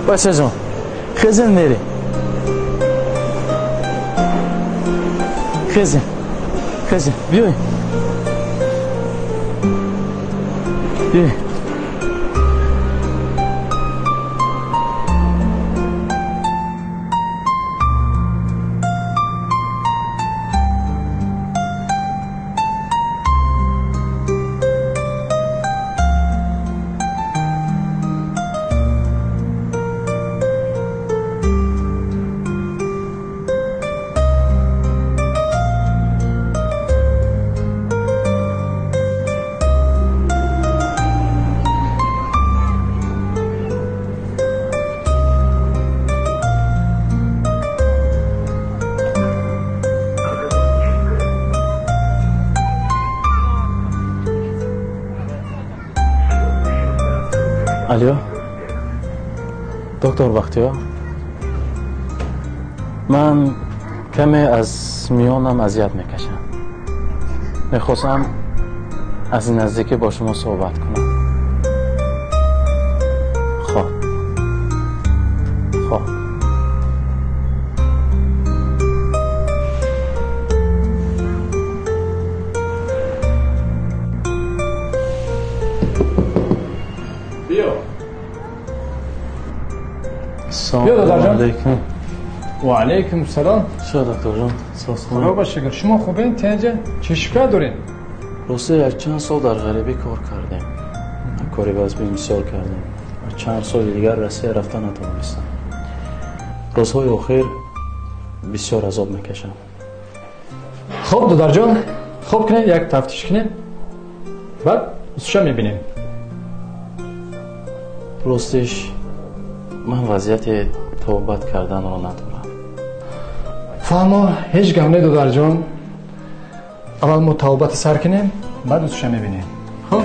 Бачаҷон, хезен мерем. Хезен, хезен, биёед. Биёед. Алло, доктор Бахтиёр, ман каме аз миёнам азият мекашам. Мехостам аз наздикӣ бо шумо суҳбат кунам. Хоб, хоб. Салом алейкум. Ва алейкум салом. Чӣ доктор ҷон? Худо ба шукр. Шумо хубен? Тинҷа? Чӣ шикоят доред? Рости як чанд сол дар ғарибӣ кор кардем. Кори вазбин бисёр кардем. Чанд соли дигар Россия рафта натавонистам. Рӯзҳои охир бисёр азоб мекашам. Хуб, додарҷон, хуб кунед, як тафтиш кунем. Баъд усуша мебинем. Ростиш ман вазъияти тавбат карданро надорам. Фаҳмо, ҳеҷ гап не, додарҷон. Аввал мо тавбати сар кунем, баъд усуша мебинем. Хуб?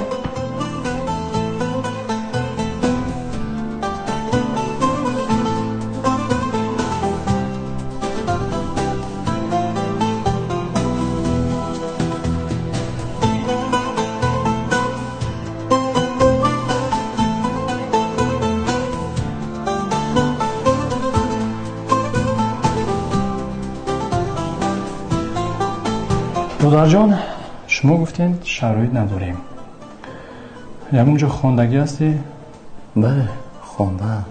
Додарҷон, шумо гуфтед шароит надорем. Ягон ҷо хондагӣ ҳастӣ? Бале, хондаам.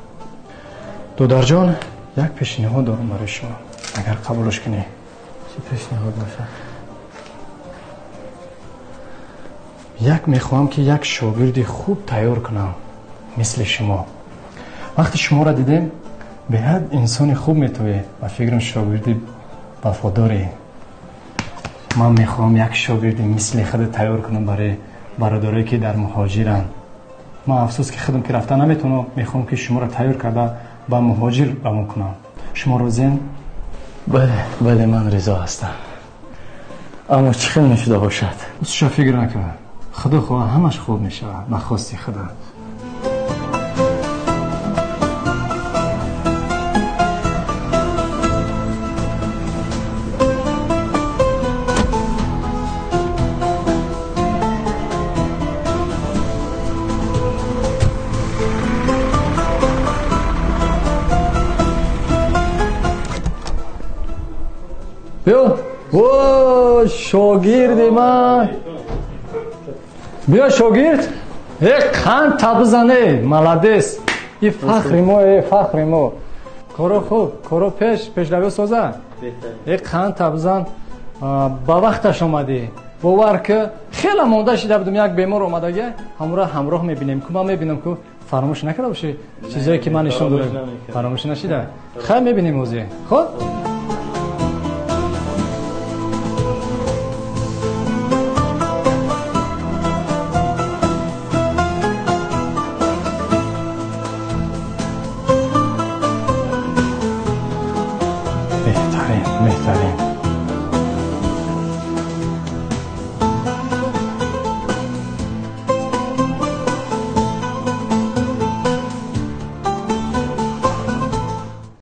Додарҷон, як пешниҳод дорам барои шумо, агар қабулш кунӣ. Чӣ пешниҳод бошад? Як мехоҳам ки як шогирди хуб тайёр кунам, мисли шумо. Вақте шуморо дидем, беҳад инсони хуб метавед ва фикрам шогирди вафодорӣ. Ман мехоҳам як шогирди мисли худ тайёр кунам барои бародарое ки дар муҳоҷиранд. Ман афсӯс ки худам ки рафта наметавонам, мехоҳам ки шуморо тайёр карда ба муҳоҷир равон кунам. Шумо розиен? Бале, бале, ман ризо ҳастам. Аммо чӣ хел мешуда бошад? Ша фикр накун. Худо хоҳа ҳамаш хуб мешавад ба хости худо. Биё, о, шогирди ман. Биё, шогирд. Қанд табзане, молодец. И фахри мо, фахри мо. Коро хуб, коро пеш, пешравӣ соза. Қанд табзан, ба вақташ омадӣ. Бовар ки хеле монда шида будем, як бемор омадага, ҳамро ҳамроҳ мебинем. Ку ман мебинам ку фаромӯш накарда бошӣ чизое ки ман нишон додам. Фаромӯш нашида. Хай мебинем ҳозир. Хуб? Беҳтарин, беҳтарин.